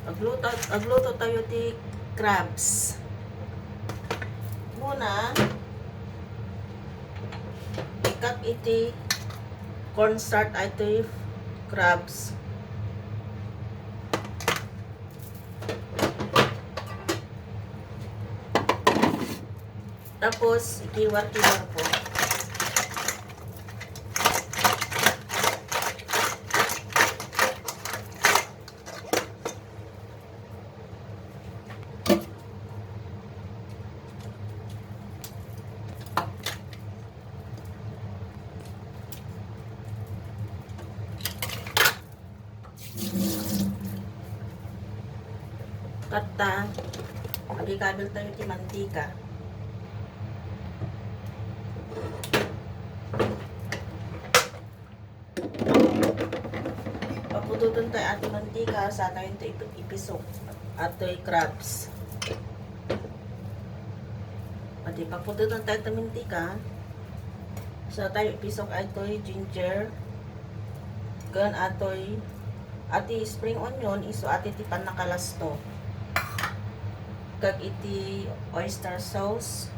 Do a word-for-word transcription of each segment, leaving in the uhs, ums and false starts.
Agluto, agluto tayo ti crabs. Muna, ikkat iti cornstarch ay iti crabs. Tapos, ikiwar-kiwar ko. Katta, agikabil tayo ti mantika. Paputoten tayo ati mantika, sa tayo ito ipit-, ipisok. Atoy crabs. Pati paputoten tayo ti mantika, sa tayo ipisok ay toy ginger. Ken atoy, ati spring onion, isu ati ti pannakalasto. Kag iti oyster sauce,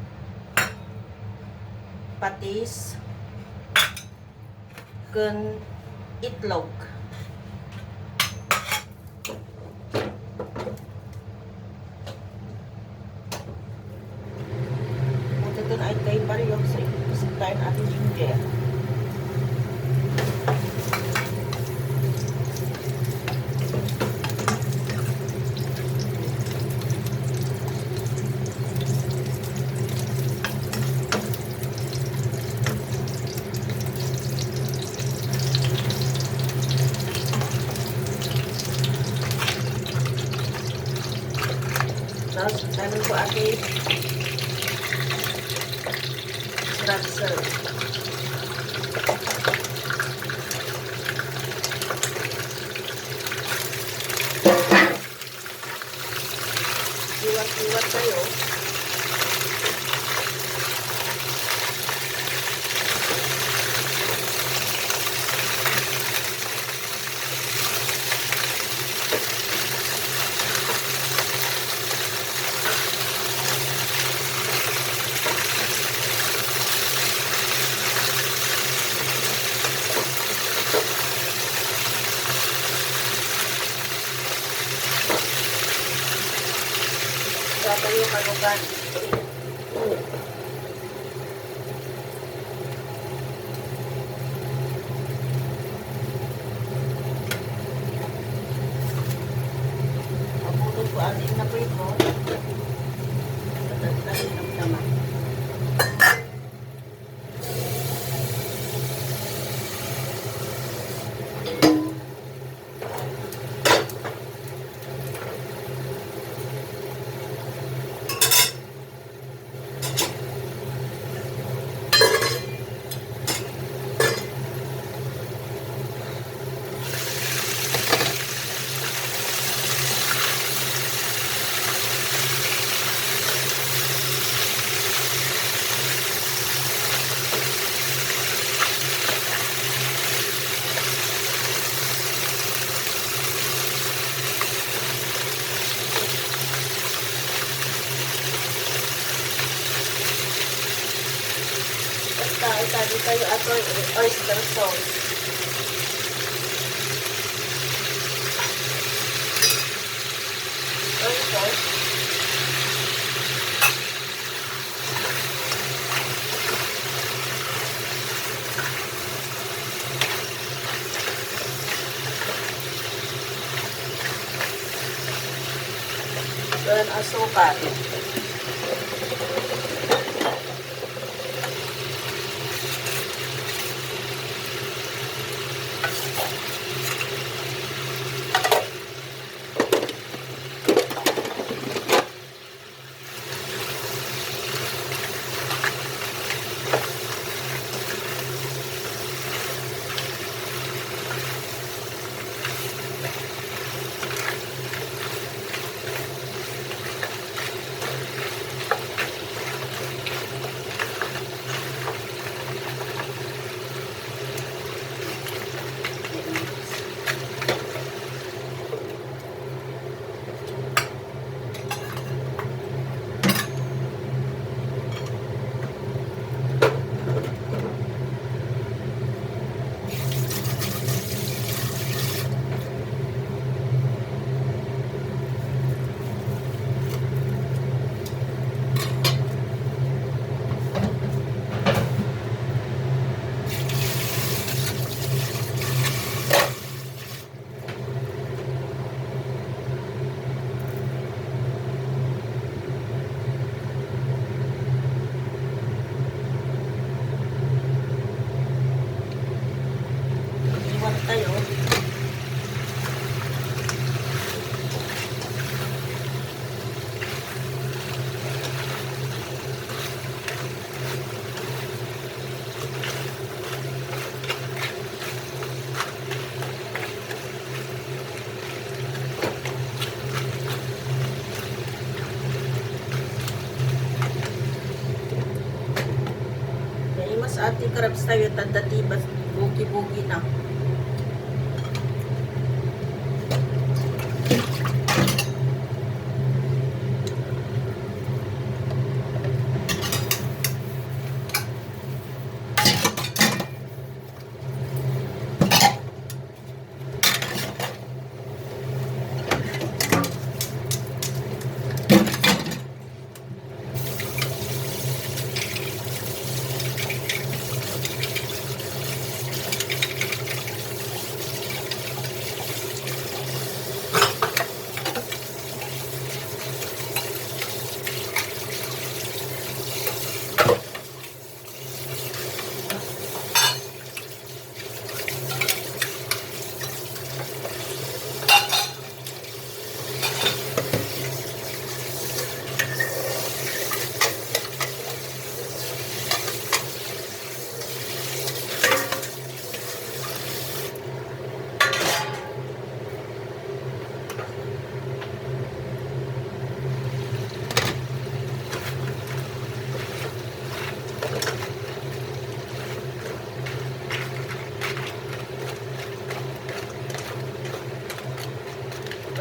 patis, ken itlog. Itoton ay tay bariyog, so ipisok tayo ati ginger. Tapos, tanong ko ate, scrub, sir. Iwat-iwat tayo. Dapat yung malugan. Maputol ko asin na prito. Tatagtagin ang tama. Basta, itali tayo ato, oyster sauce. Oyster sauce. Then, asukar. Crabs tayo, tanda tibas, bugi-bugi na.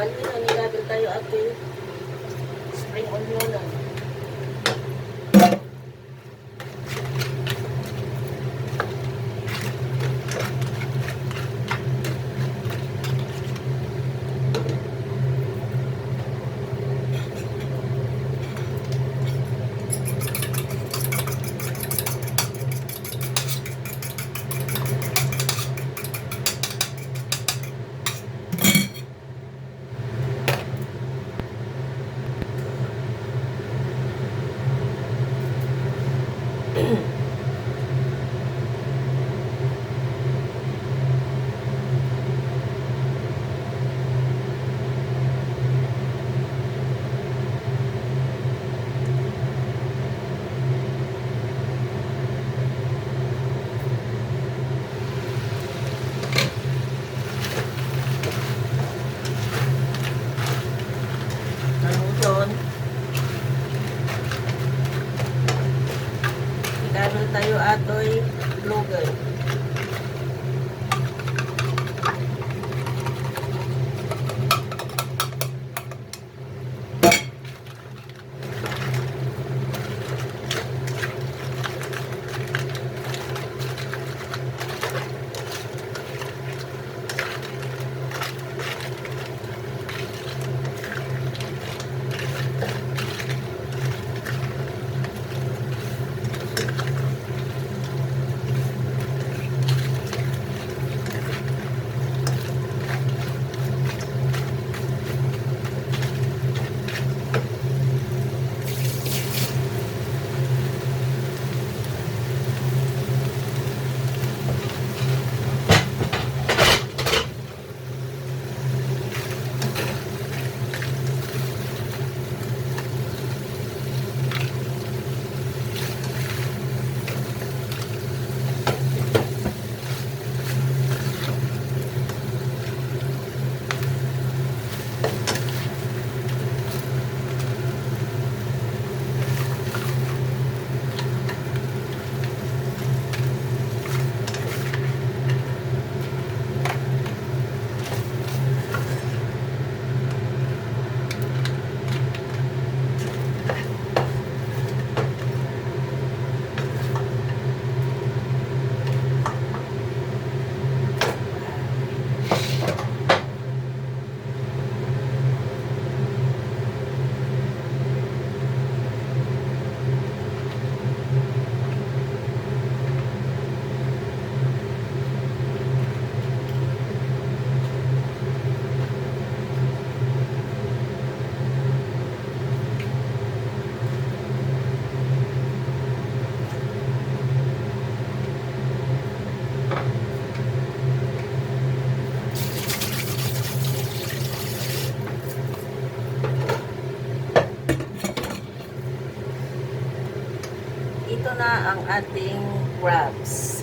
Kanina, nilagay tayo ati spring onion. Kaluton. Idadal tayo atoy blue girl. Ito na ang ating crabs.